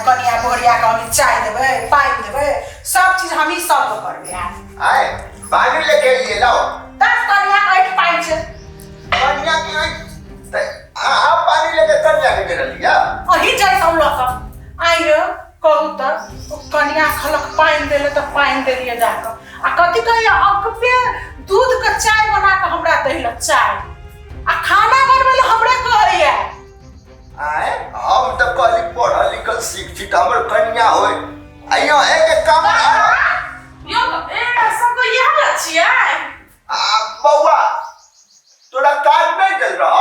कनिया बोरिया के हम चाय देबै, पानि देबै, सब चीज हमही सबके करबै आब। आए पानी लेके आइए, लाओ। तब कनिया के ऐठ पानि छै। कनिया के ऐठ त अहाँ पानी लेके कनिया के गेलिया? अही जाइ हम लऽ कऽ। आइयो कहू तऽ, ओ कनिया खलक पानि देले तऽ पानि देलियै जाकऽ, आ कथी कहैया, अगबे दूध के चाय बना कऽ हमरा दैला चाय, आ खाना बनबै लए हमरे कहैया। आए हम तऽ कहली पढ़ल लिखल शिक्षित हमर कनिया होय, आइयो एक काम। यौ ए सबके इएह ने छियै। आ बौआ, तोरा कार्ड नहि देल रह?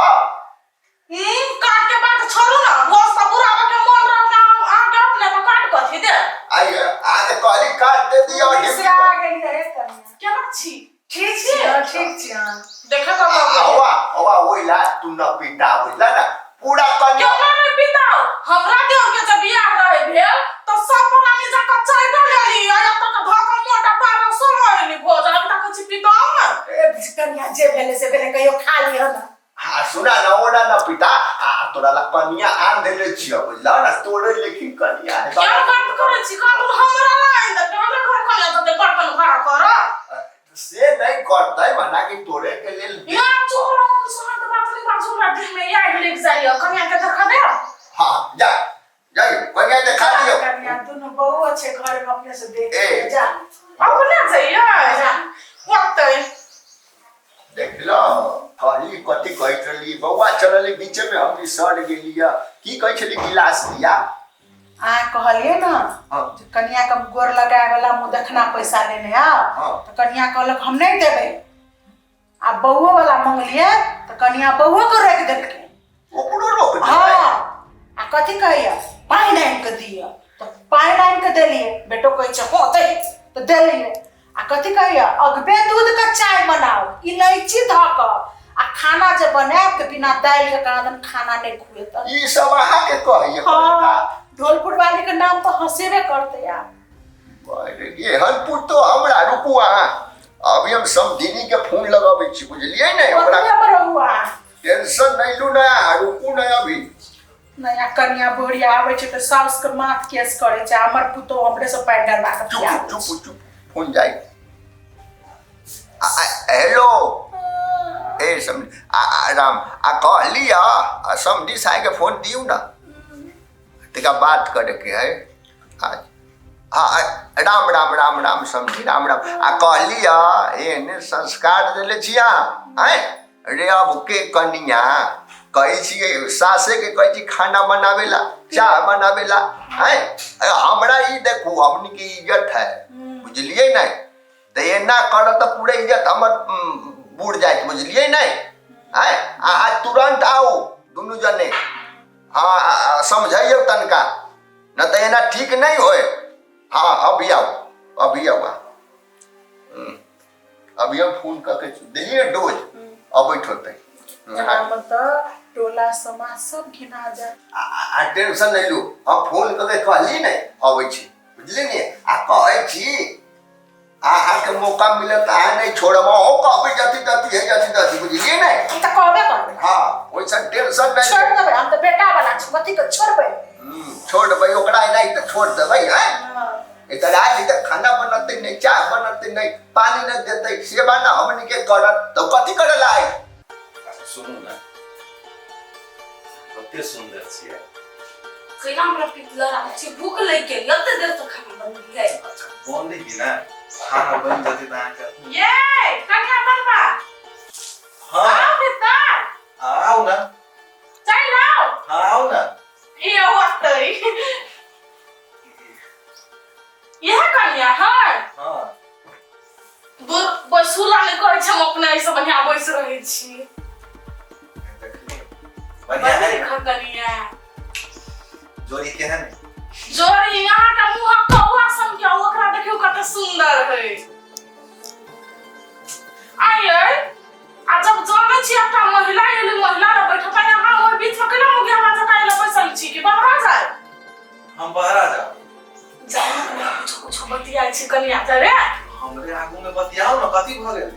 कार्ड के बात छोड़ू ना, भोज तऽ बुढ़ाबा के मन रहत अहाँके अपने तऽ कार्ड कथी दे? आइए अहाँके कहली कार्ड दे दियौ। मिश्रा गेलियै हे कनिया। केना छी? ठीक छी, हँ, ठीक छी अहाँ। देखे कऽ लग हवा हवा ओइला तू न पिता बुझला ना पूरा कनिया। केना नहि पिताओ? हमरा देवर के जब बियाह रहे भेल तऽ सब प्राणी जाकऽ चाय टा लेली, आ एतऽ के धऽ कऽ मोटा पारा सोना एली भोज, आब तक छी पिताओ ने। ए, कनिया, जे भेलै से भेलै, कहियो खा लिअ ने। हाँ सुना ना, ओना ना पिता, आ तोरा ला कनिया आन देले छियो बुझला ना, तोरे लेकिन कनिया है। क्या बात करै छी? कानून हमरा ला आनि देलकै, हमरा घर कनिया देतै बर्तन भाड़ा करऽ? से नहीं करतै, मना कि तोरे के लेल। या चुप रहू, सुहाग बात नहीं बाजू, हमरा देह में आगि लागि जाइए। कनिया के देखा दे। हाँ जा जाइए, कनिया देखा दियो। कनिया, दुनू बहु छै घर में, अपने से देख। ए। जा। अपने जाइए। जा। ओतै। देखलो कहली कथी कहैत रहली बौआ, चलली बीचे में हम बिसर गेलियै, की कहै छली गिलास दिया? अहाँ कहलियै ने जे कनिया के गोर लगाए वाला मुँह देखना पैसा लेने आउ। तऽ कनिया कहलक हम नहि देबै, आ बौओ वाला मंगलियै तऽ कनिया बौओ के रोकि देलकै। ओकरो रोक देलै? हँ, आ कथी कहैया, पानि आनि कऽ दिअ, तऽ पानि आनि कऽ देलियै। बेटो कहै छै हँ दही, तऽ देलियै। आ कथी कहैया, अगबे दूध के चाय बनाउ इलायची धऽ कऽ, आ खाना जे बनायब तऽ बिना दालि के कहाँ खाना नहि खुएतऽ। ई सब अहाँके कहैया? हँ, ढोलपुर वाली के नाम तऽ हँसेबे करतै आब। अरे, एहन पुतो हमरा। रुकू अहाँ, अभी हम समधिनी के फोन लगबै छी, बुझलियै ने ओकरा। ओतबे मे रहू अहाँ। टेंशन नहीं लू ना, रुकू ना अभी। नया कनिया बोरिया आबै छै तऽ साउस के माथ केस करै छै, हमर पुतोह हमरे से पानि डलवा के चुप। पियाबै चुप छै। चुप, फोन जाय। हेलो, ए सम आ, आ, राम, आ कहली आ समधी साहब के फोन दियौ ना, तनिका बात करे के है। आ आ, राम राम राम राम समझी, राम राम। आ कहली आ एहने संस्कार देले छी अहाँ? आँय रे, अब के कनिया कहै छियै सासे के कहै छी खाना बनावेला, चाह बनावेला? आँय, हमरा ई देखू, हमनी के इज्जत है, बुझलियै नहि? तऽ एना करत तऽ पूरा इज्जत हमर बुड़ जायत, बुझलियै नहि? आँय, अहाँ तुरंत आउ दुनू जने। हाँ, समझैयौ तनका न तऽ एना ठीक नहीं होए। हाँ, अभी आओ, अभी आओ। अभी हम फोन कऽ के देलियै डोज, अबैत होतै। एनामे तऽ टोला समाज सब घिना जायत। आ टेंशन नहि लू, हम फोन कऽ के कहली नहि, अबै छी, बुझलियै ने? आ कहै छी अहाँके मौका मिलत, अहाँ नहि छोड़ब, अहूँ कहबै जति जति है जति जति, बुझलियै ने? हम तऽ कहबे करबै। हाँ, ओइसन टेंशन नहि। छोड़ि देबै, हम तऽ बेटा वाला छी, कथी के छोड़बै? छोड़ देबै ओकरा, एना तऽ छोड़ देबै हैं। एकर आयल तऽ खाना बनतै नहि, चाह बनतै नहि, पानी नहि देतै, सेवा ना हमनी के करत तऽ कथी करे ला आयल? सुनू ने, कते सुन्दर छियै। कैला हमरा पेट लड़ा छै, भूख लागि गेल, एते देर से खाना बनलियै। अच्छा, बनलै कि ना? खाना बनि जेतै तऽ अहाँके। ये कनिया बनबा। हाँ। आउ भीतर। आउ ना। चल आउ। हाँ, आउ ना। ये होतै इएह कनिया है? हाँ। दूर बैसुला नहि कहै छै, हम अपने एहिसँ बढ़िआँ बैस रहै छी। देखलियै, बढ़िया है। देखऽ कनिया। जोड़ी केहन है? जोड़ी अहाँके मुँह कौआ सन के, ओकरा देखियौ कते सुन्दर है। आइए, आ जब जानै छी एकटा महिला एली, महिला लग बैठता, अहाँ ओहि बीच में केना मुगिया हमरा जकाँ एला बैसल छी कि बहरा जाय? हम बहरा जाओ। जाउ ने कनिया, कुछो कुछो बतियाइ छी कनिया जरे। हमरे आगू में बतियाओ ना, कथी भऽ गेल?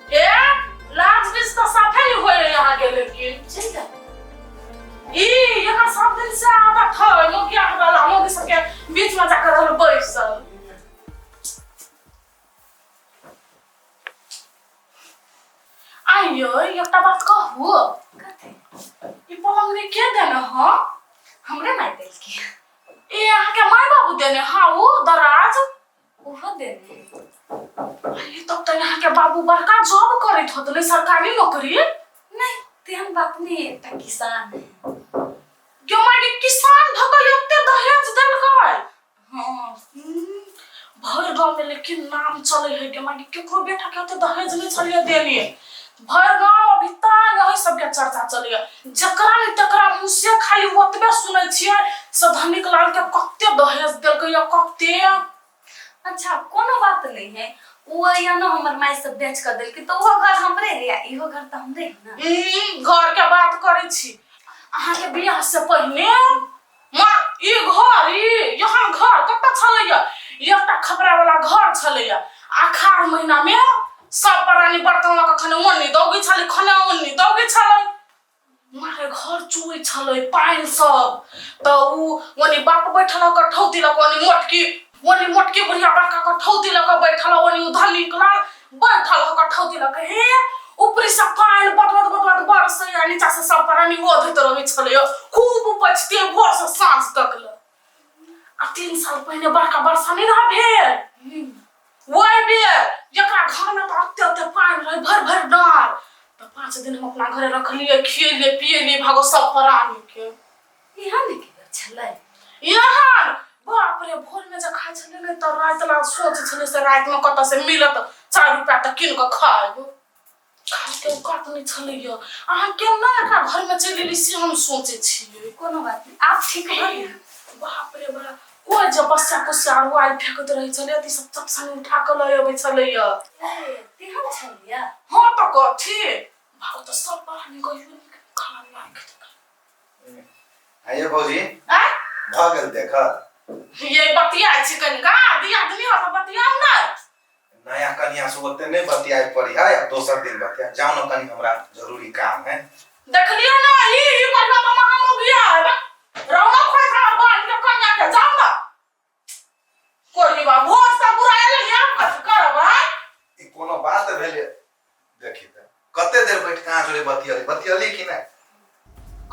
ए लाज बीच तऽ साफे नहीं होय यहाँ के, लेकिन चलि जाउ। ई यहाँ सब दिन से आदत है मुखिया वाला। पलंगरी के देने ह? हमरे माय देलकै। ए अहाँके माय बाबू देने हँ ओ दराज? ओहो देने। अरे तब तऽ अहाँके बाबू बड़का जॉब करैत होत ने, सरकारी नौकरी? नहीं, तेहन बात नहीं, एकटा किसान है। क्यों माय किसान भऽ कऽ एते दहेज देलकै? हाँ। भरि गाँव में लेकिन नाम चले है के माय केकरो बेटा के ओते दहेज नहीं छलिए देने। भरि गाँव अभी तक यही सबके चर्चा चलैए, जकरा ने तकरा मुँह से खाली ओतबे सुनै छियै से धनिक लाल के कते दहेज देलकै या कते। अच्छा कोनो बात नहीं है, वो या ना हमर माय सब बेच कर देलकै तो वो घर हमरे है या इहो घर तो हमरे है ना। घर के बात करै छी, अहाँके बियाह से पहिने माँ ई घर ई एहन घर कतऽ छलैया, एकटा खपरा वाला घर छलैया। अखाड़ महीना में सब प्राणी बर्तन लऽ कऽ खने ओन्नी दौगै छलै, खने ओन्नी दौगै छलै, मारे घर चुए छलै पानि सब। तऽ उ ओनी बाप बैठल हक ठौती लऽ कऽ, ओनी मोटकी बुढ़िया बड़का कऽ ठौती लऽ कऽ बैठल, ओनी उ धनिक लाल बैठल हक ठौती लऽ कऽ। हे ऊपरी से पानि बदबद बदबद बरसै आ नीचा से सब प्राणी ओधैत रहै छलै, खूब उपजते भोर से साँझ तक ले। आ 3 साल पहिने बड़का वर्षा नहि रहा भेल, ओहि बेर एकरा घर में तऽ ओते ओते पानि रहै भरि भरि डाँर। तऽ 5 दिन हम अपना घरे रखलियै, खियलियै पियलियै भागो सब प्राणी के। इहाँ ने के छलै यहाँ बाप रे भोर में जे खाइ छलै ने तऽ राति ला सोच छलै से राति में कतऽ से मिलत 4 रुपया तऽ कीन कऽ खायब। खाइके औकात नहि छलैया। अहाँ केना एकरा घर में चलि एली से हम सोचै छियै। कोनो बात नहीं, आप ठीक भऽ गेल। बाप रे बाप, कोइ जे बस्या कुस्या रुआइ फेकैत रहै छलै तऽ ई सब चपसन उठा कऽ लऽ अबै छलैया। तेहन छलैया? हँ तऽ कथी भाव तऽ सब प्राणी कहियो नीक खाना राखि। आइए भौजी, आँय? भऽ गेल देखल। ये बतिया छी कनिका दियादनी हो तऽ बतियाउ ने। नया कनिया से ओते नहीं बतियाए पड़ी है, अब दोसर दिन बतिया जाओ ना, कनी हमरा जरूरी काम है। देखलिए ना ई ई कनिया तो महा हो गया है, रौनक खोइ था बांध के कनिया के, जाओ ना कोई बा भोज से बुरा एले या कथी करब। आँय? ई कोनो बात भेले? देखी त कते देर बैठ के अहाँ जोड़े बतियली बतियली कि नहीं?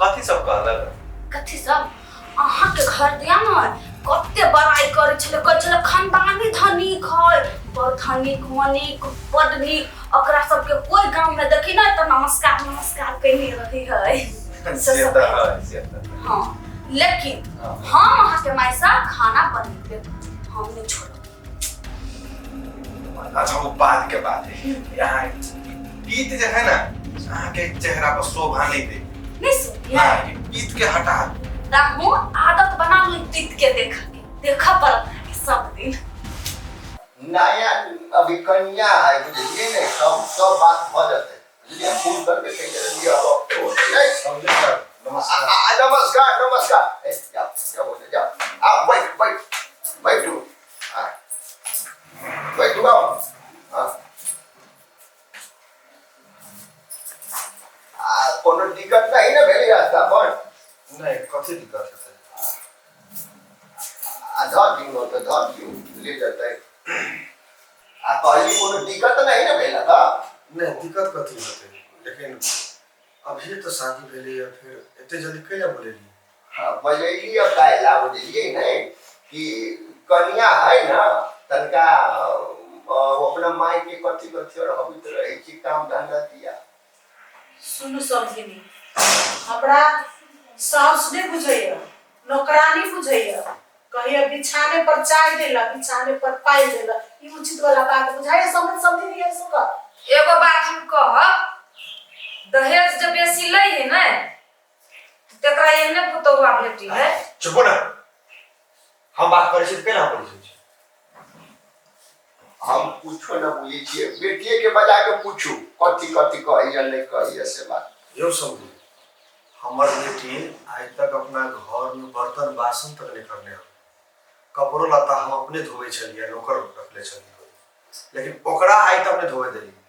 कथी सब कहलक? कथी सब अहाँ के घर दिया न कते बड़ाई करे छले, कहै छले खानदानी धनिक है, बड़ धनिक मनिक बड़ नीक, ओकरा सबके कोई गांव में देखी न तऽ नमस्कार नमस्कार कहने रही है। से तऽ है, से तऽ है। हाँ, लेकिन हाँ। हम अहाँ के माय से खाना बनेबे, हम नहीं छोड़ब। अच्छा वो बाद के बात है, यहाँ पीत जे है ना अहाँ के चेहरा पर शोभा नहीं दे। नहीं सुनिए ना, ई पीत के हटा दे। राहु आदत बना ली पीत के देख के, देखा पड़त है सब दिन। नया अभी कन्या है बुझलिए ने, सब सब बात भऽ जेतै बुझलिए। फोन करके कहि देलियै अब तो होतै, नहीं? समझे सर, नमस्कार। नमस्कार नमस्कार। ए, जाओ जाओ बोले, जाओ आओ बैठ बैठ बैठू। हाँ, बैठू आओ। हाँ। आ कोनो दिक्कत नहीं ना भेलै रास्ता पर? नहीं, कथी दिक्कत हेतै? आ धऽ दियौ तऽ धऽ दियौ, ले जेतै। आ कहली कोनो दिक्कत नहीं ना भेल तऽ? नहीं, दिक्कत कथी हेतै, लेकिन अभी तऽ शादी भेलैया, फिर एते जल्दी कैला बोलेली? हाँ, बजैली अब काहे बुझलिए नहीं कि कन्या है ना तनका अपना माय के कथी कथी और हबित रहे छी काम धंधा दिया। सुनू समधिनी, हमरा साउस नहीं बुझैया, नौकरानी बुझैया, कहिया बिछाने पर चाय देला, बिछाने पर पाई देला, ई उचित वाला बात बुझाइया समझ समधिनी है सुका। एगो बात हम कहब, दहेज जब बेसी लै है ने तकरा एहने पुतोहुआ भेटी है। चुप ना, हम बात करै छी तऽ कैला बोलै छी? हम कुछो न बुझै छियै, बेटिए के बजा के पूछू कथी कथी कहैया नहीं कहैया से बात। यौ समझू, हमर बेटी आइ तक अपना घर में बर्तन बासन तक नहीं करने हम, कपड़ो लत्ता हम अपने धोवे छलियै, नौकर रखले छलियै, लेकिन ओकरा आइ तक नहीं धोवे देलियै।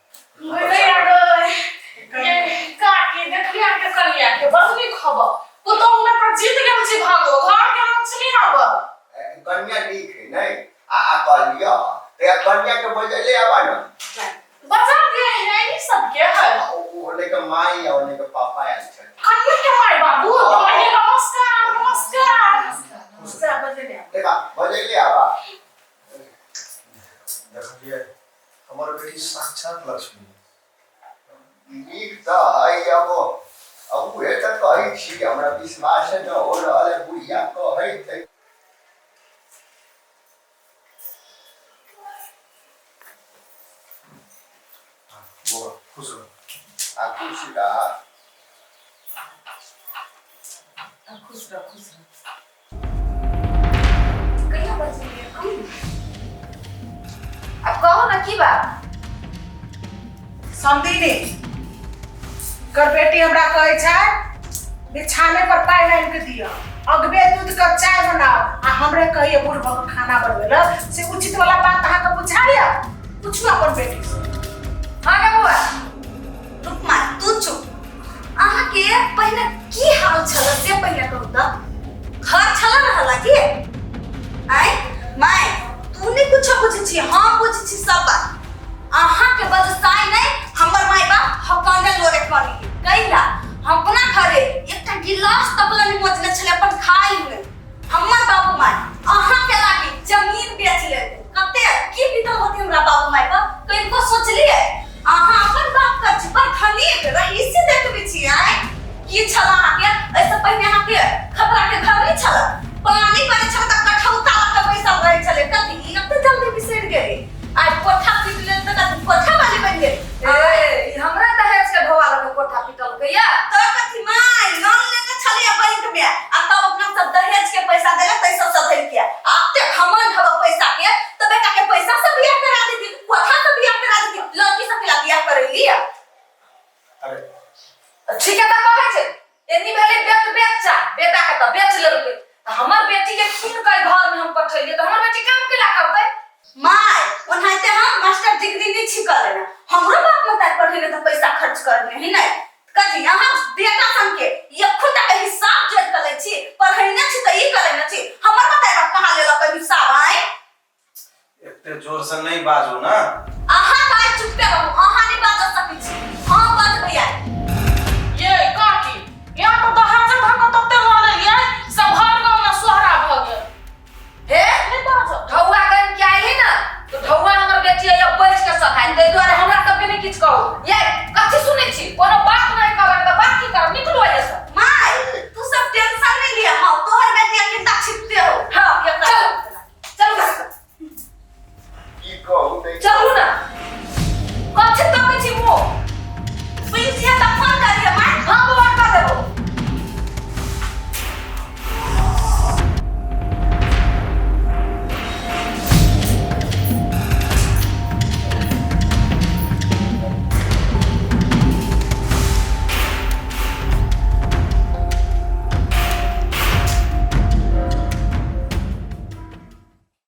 काकी देखलियै अहाँके कनिया के बड़ नीक हब, पुतोहु में तऽ जीत गेल छी भागो, घर के लक्ष्मी हब। कन्या नीक है नहीं? आ कहलियो तऽ कन्या के बजैले आबा ना। बजा दिए है ई सब के है। ओने के माई आ ओने के पापा आयल छथिन। कन्या के माय बाबू? कहै छी, हमरा विश्वास न हो रहल है, बुढ़िया कहैत है। बौआ खुश रह। आ खुश रह। खुश रह, खुश रह। कहिया बजलियै कहू ने। अब कहो ना की बात? समधिनी कर बेटी हमरा कहै छै बिछाने पर पानि आनि के दिअ, अगबे दूध के चाय बनाओ, आ हमरे कहिए बूढ़ भऽ के खाना बनबै लए, से उचित वाला बात अहाँके बुझाइए? पूछू अपन बेटी से। हाँ गे बौआ। रुकमा तू चुप। अहाँके पहिने की हाल छल से पहिने कहू तऽ। घर छल ने हालांकि आय माय तू नहीं कुछो बुझै छी, हम बुझै छी सब बात। अहाँके बजसाइ नहि हमर माय बाप हकाने लोरे कनी कैला हम अपना घरे एकटा गिलास तक नहीं मजने छले अपन खाइ में। हमर बाबू माय अहाँके लागी जमीन बेच लेते, कते की बीतल होती हमरा बाबू माय पर कनिको सोचलिए? अहाँ अपन बाप कर छी पर धनिक रईसी देखबे छी। आय की छल अहाँके एहिसँ पहिने? अहाँके खपरा के घर नहीं छल, पानी पड़े।